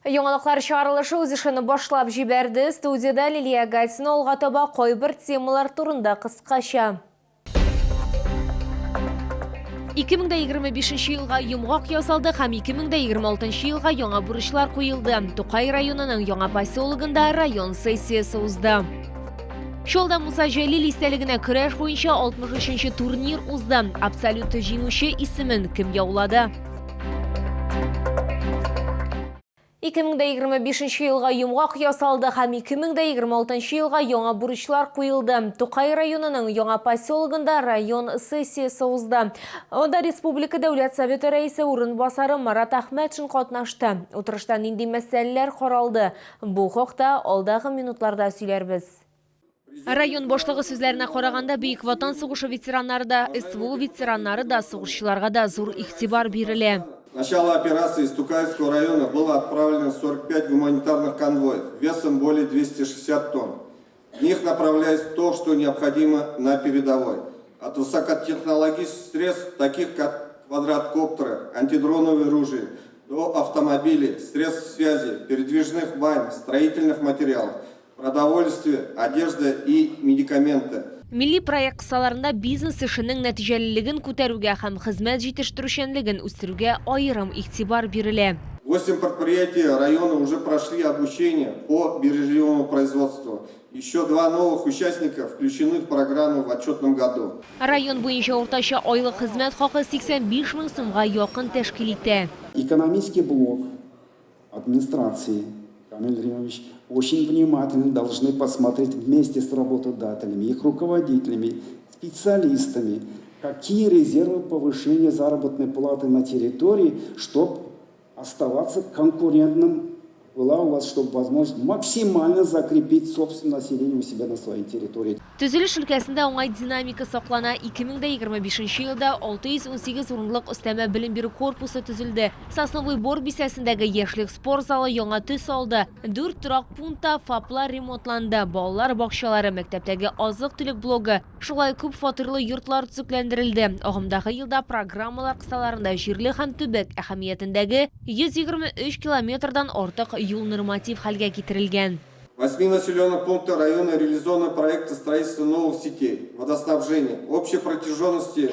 Яңалыклар чыгарылышы үз эшен башлап җибәрде. Студиядә Лилия Гатина алга таба кайбер темалар турында кыскача. 2025 елга йомгак ясалды һәм 2026 елга яңа бурычлар куелды. Тукай районының яңа поселогында район сессиясе узды. Чалда Муса Җәлил истәлегенә көрәш буенча 63 турнир узды. Абсолют җиңүче исемен кем яулады? 2025 елга йомгак ясалды һәм 2026 елга яңа бурычлар куелды. Тукай районының яңа поселогында район сессиясе узды. Анда Республика Дәүләт Советы Рәисе урынбасары Марат Әхмәтшин катнашты. Утырышта нинди мәсьәләләр каралды? Бу хакта алдагы минутларда сөйләрбез. Район башлыгы сүзләренә караганда, Бөек Ватан сугышы ветераннары да, СВО ветераннары да, сугышчыларга да зур игътибар бирелә. Начало операции из Тукаевского района было отправлено 45 гуманитарных конвоев весом более 260 тонн. В них направлялось то, что необходимо на передовой. От высокотехнологических средств, таких как квадроткоптеры, антидроновые ружья, до автомобилей, средств связи, передвижных бань, строительных материалов, продовольствие, одежда и медикаменты. Милли проект кысаларында бизнес эшенең нәтиҗәлелеген күтәрүгә һәм хезмәт җитештерүчәнлеген үстерүгә аерым игътибар бирелә. Восемь предприятий района уже прошли обучение по бережливому производству. Еще два новых участника включены в программу в отчетном году. Район буенча уртача айлык хезмәт хакы 85 мең сумга якын тәшкил итә. Экономический блок администрации, Камиль Римович, очень внимательно должны посмотреть вместе с работодателями, их руководителями, специалистами, какие резервы повышения заработной платы на территории, чтобы оставаться конкурентным была у вас, чтобы возможность максимально закрепить собственное население у себя на своей территории. Төзелеш өлкәсендә уңай динамика саклана, 2025 елда 618 урынлык өстәмә белем бирү корпусы төзелде. Сосновый Бор бистәсендәге Яшьлек спорт залы яңа төс алды, дүрт торак пунктта ФАПлар ремонтланды, балалар бакчалары, мәктәптәге азык-төлек блогы, шулай ук күп фатирлы йортлар төзекләндерелде. Агымдагы елда программалар кысаларында җирле һәм төбәк әһәмиятендәге 123 километрдан артык юл норматив хәлгә китерелгән. В восьми населенных пунктах района реализованы проекты строительства новых сетей водоснабжения общей протяженности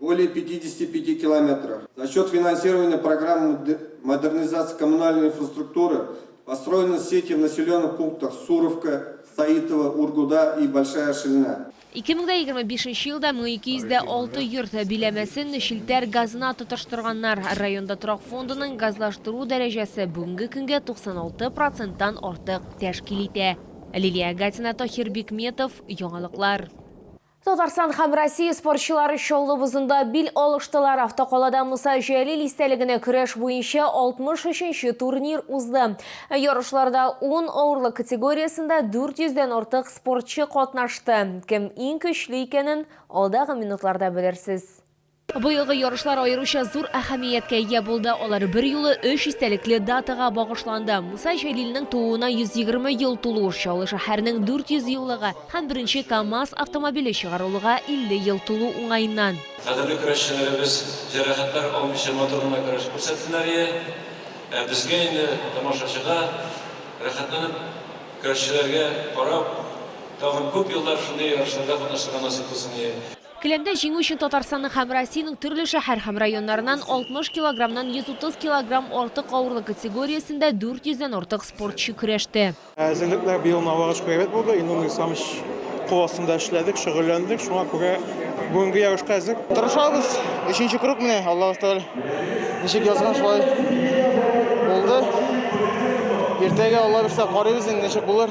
более 55 километров. За счет финансирования программы модернизации коммунальной инфраструктуры построены сети в населенных пунктах Суровка, Саитово, Ургуда и Большая Шильна. 2025 елда 1206 йорт биләмәсен челтәр газына тоташтырганнар. Районда торак фондының газлаштыру дәрәҗәсе бүгенге көнгә 96 проценттан артык тәшкил итә. Лилия Гатина, Таһир Бикметов, Яңалыклар. Татарстан һәм Россия спортчылары Чаллы бозында бил алыштылар. Автокалада Муса Җәлил истәлегенә көрәш буенча 63 нче турнир узды. Ярышларда ун авырлык категориясендә 400 дән артык спортчы катнашты. Кем иң көчле икәнен алдагы минутларда белерсез. Быелгы ярышлар аеруча зур әһәмияткә ия булды. Алар берьюлы өч истәлекле датага багышланды, Муса Җәлилнең тууына 120 ел тулу, Чаллы шәһәренең 400 еллыгы һәм беренче КАМАЗ автомобиле чыгарылуга 50 ел тулу уңаеннан. Кадерле көрәшчеләребез җәрәхәтләр алмыйча матур гына көрәш күрсәтсеннәр ие. Ә безгә инде, тамашачыга, рәхәтләнеп көрәшчеләргә карап, тагын күп еллар шундый ярышларда катнашырга насыйп булсын ие. Келәмдә җиңү өчен Татарстанның һәм Россиянең төрле шәһәр һәм районнарыннан 60 килограммнан 130 килограмм артык авырлык категориясендә 400 дән артык спортчы көрәште. Әзерлекләр быел мавыгыч әйбәт булды. Илнур Исламович кул астында эшләдек, шөгыльләндек. Шуңа күрә бүгенге ярышка әзер. Тырышабыз. Өченче круг менә, Аллаһу Тәгалә ничек язган, шулай булды. Иртәгә Алла бирсә карыйбыз инде ничек булыр.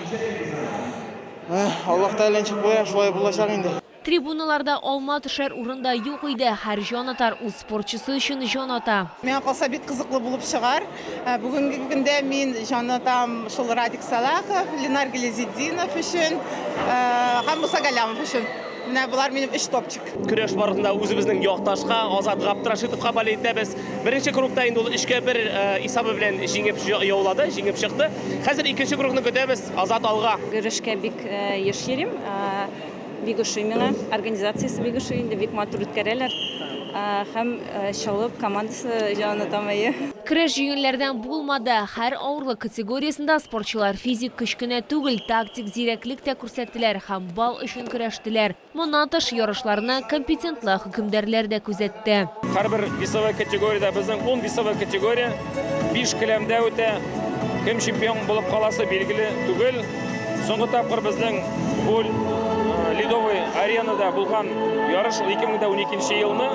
Аллаһ Тәгалә ничек куя, шулай булачак инде. Трибуналарда алма төшәр урын да юк иде, һәр җанатар үз спортчысы өчен җан ата. Миңа калса, бик кызыклы булып чыгар. Бүгенге көндә мин җан атам шул Радик Сәлахов, Ленар Гилязетдинов өчен һәм Муса Галләмов өчен. Менә болар минем өч топчик. Көрәш барышында үзебезнең якташка, Азат Габдрашитовка болеть итәбез. Беренче кругта инде ул өчкә бер исабы белән җиңеп яулады, җиңеп чыкты. Хәзер икенче кругны көтәбез. Азат алга! Көрәшкә бик еш йөрим. Бик ошый миңа. Организациясе бик ошый инде, бик матур үткәрәләр. Һәм Чаллы командасы җанатам, әйе. Көрәш җиңелләрдән булмады. Һәр авырлык категориясендә спортчылар физик көч кенә түгел, тактик зирәклек тә күрсәттеләр һәм балл өчен көрәштеләр. Моннан тыш, ярышларны компетентлы хөкемдарлар да күзәтте. Һәрбер весовой категориядә, безнең ун весовой категория, биш келәмдә үтә. Кем чемпион булып каласы билгеле түгел. Соңгы тапкыр безнең бу ледовый аренада булган ярыш ул 2012 елны,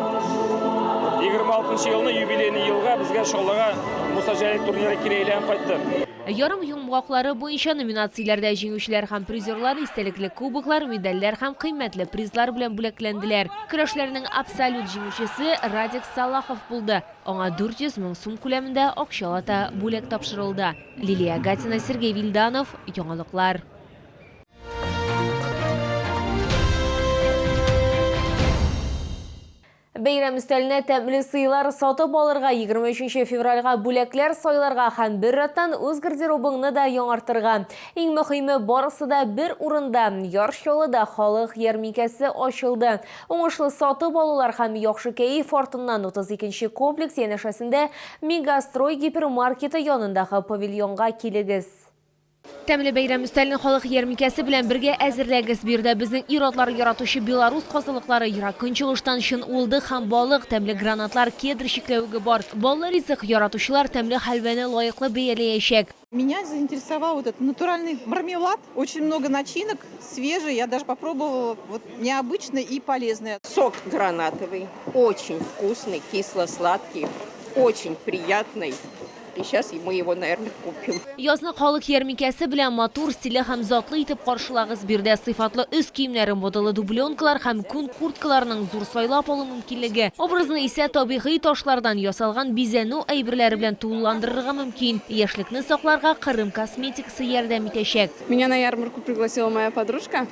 26 елны юбилейный елга безгә Чаллыга Муса Җәлил турниры кире әйләнеп кайтты. Ярым йомгаклары буенча номинацияләрдә җиңүчеләр һәм призерлар истәлекле кубоклар, медальләр һәм кыйммәтле призлар белән бүләкләнделәр. Көрәшләрнең абсолют җиңүчесе Радик Салахов булды. Аңа 400 мең сум күләмендә акчалата бүләк тапшырылды. Лилия Гатина, Сергей Вильданов, Яңалыклар. Бәйрәм өстәленә тәмле сыйлар сатып алырга, 23 февральгә бүләкләр сайларга һәм бер рәттән үз гардеробыңны да яңартырга. Иң мөхиме, барысы да бер урында. Яр Чаллыда халык ярминкәсе ачылды. Уңышлы сатып алулар һәм яхшы кәеф артыннан 32 нче комплекс янәшәсендә Мегастрой гипермаркеты янындагы павильонга килегез. Тәмле бәйрәм өстәлен халык ярминкәсе белән бергә әзерләгез. Биредә безнең ир-атлар яратучы белорус казылыклары, Ерак Көнчыгыштан чын уылдык һәм балык, тәмле гранатлар, кедр чикләвеге бар. Баллы ризык яратучылар тәмле хәлвәне лаеклы бәяләячәк. Меня заинтересовал вот этот натуральный мармелад. Очень много начинок, свежий. Я даже попробовала, вот необычный и полезный. Сок гранатовый, очень вкусный, кисло-сладкий, очень приятный. И сейчас мы его, наверное, купим. Язны халык ярминкәсе белән матур, стильле һәм затлы итеп каршылагыз. Биредә сыйфатлы өс киемнәре, модалы дубленкалар һәм күн курткаларның зур сайлап алу мөмкинлеге. Образны исә табигый ташлардан ясалган бизәнү әйберләре белән тулыландырырга мөмкин. Яшьлекне сакларга Кырым косметикасы ярдәм итәчәк. Меня на ярмарку пригласила моя подружка.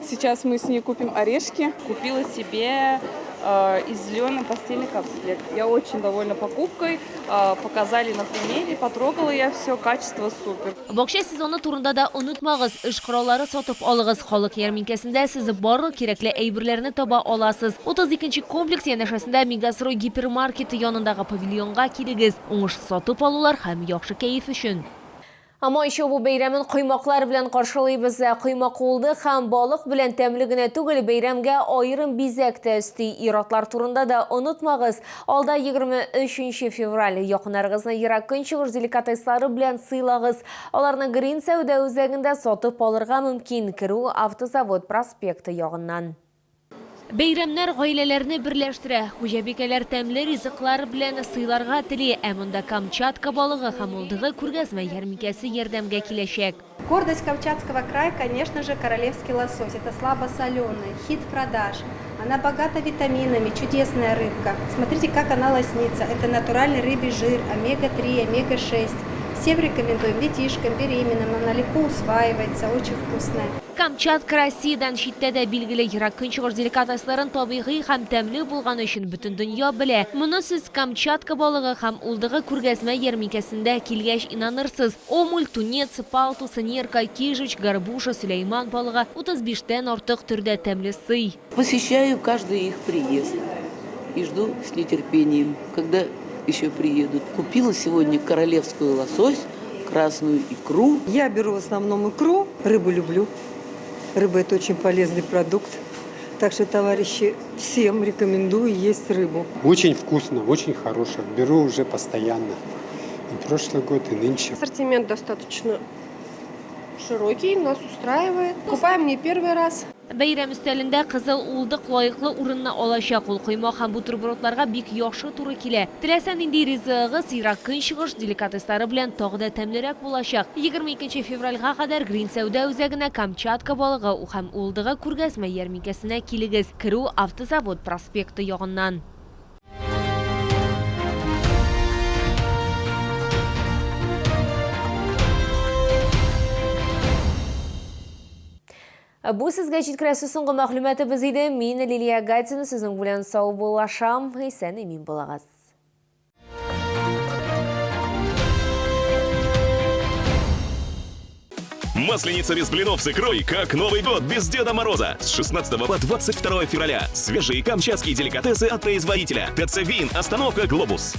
Сейчас мы с ней купим орешки. Купила себе из лена постельный комплект. Я очень довольна покупкой. Показали на примере, потрогала я все, качество супер. Бакча сезоны турында да онытмагыз, эш кораллары сатып алыгыз. Халык ярминкәсендә сез барлык кирәкле әйберләрне таба аласыз. 32 нче комплекс янәшәсендә Мегастрой гипермаркеты янындагы павильонга килегез. Уңышлы сатып алулар һәм яхшы кәеф өчен! Май чабу бәйрәмен коймаклар белән каршылыйбыз. Ә коймак уылдык һәм балык белән тәмле генә түгел, бәйрәмгә аерым бизәк тә өсти. Ир-атлар турында да онытмагыз. Алда 23 нче февраль. Якыннарыгызны Ерак Көнчыгыш деликатеслары белән сыйлагыз. Аларны Грин сәүдә үзәгендә сатып алырга мөмкин. Керү Автозавод проспекты ягыннан. Бәйрәмнәр гаиләләрне берләштерә. Хуҗабикәләр тәмле ризыклар белән сыйларга тели. Ә монда Камчатка балыгы һәм уылдыгы күргәзмә-ярминкәсе ярдәмгә киләчәк. Гордость Камчатского края, конечно же, королевский лосось. Это слабосоленый, хит продаж. Она богата витаминами, чудесная рыбка. Смотрите, как она лоснится. Это натуральный рыбий жир, омега-3, омега-6. Всем рекомендуем, детишкам, беременным. Она легко усваивается, очень вкусная. Камчатка Россиядән читтә дә билгеле. Ерак Көнчыгыш деликатесларын табигый һәм тәмле булганы өчен бөтен дөнья белә. Моны сез Камчатка балыгы һәм уылдыгы күргәзмә-ярминкәсендә килгәч инанырсыз. Омуль, тунец, палтус, нерка, кижуч, горбуша, сөләйман балыгы, 35 тән артык төрдә тәмле сый. Посещаю каждый их приезд и жду с нетерпением, когда еще приедут. Купила сегодня королевскую лосось, красную икру. Я беру в основном икру, рыбу люблю. Рыба это очень полезный продукт. Так что, товарищи, всем рекомендую есть рыбу. Очень вкусно, очень хорошо. Беру уже постоянно. И прошлый год, и нынче. Ассортимент достаточно широкий, нас устраивает. Покупаем не первый раз. Бәйрәм өстәлендә кызыл уылдык лаеклы урынны алачак. Ул коймак һәм бутербродларга бик яхшы туры килә. Теләсә нинди ризыгыгыз Ерак Көнчыгыш деликатеслары белән тагы да тәмлерәк булачак. 22 нче февральгә кадәр Грин сәүдә үзәгенә Камчатка балыгы һәм уылдыгы күргәзмә-ярминкәсенә килегез. Керү Автозавод проспекты ягыннан. Бу сезгә җиткерәсе соңгы мәгълүматыбыз иде. Мин Лилия Гатина сезнең белән саубуллашам. Исән-имин булыгыз. Масленица без блинов с икрой, как Новый год без Деда Мороза. С 16 по 22 февраля. Свежие камчатские деликатесы от производителя. ТЦ «Вин», остановка «Глобус».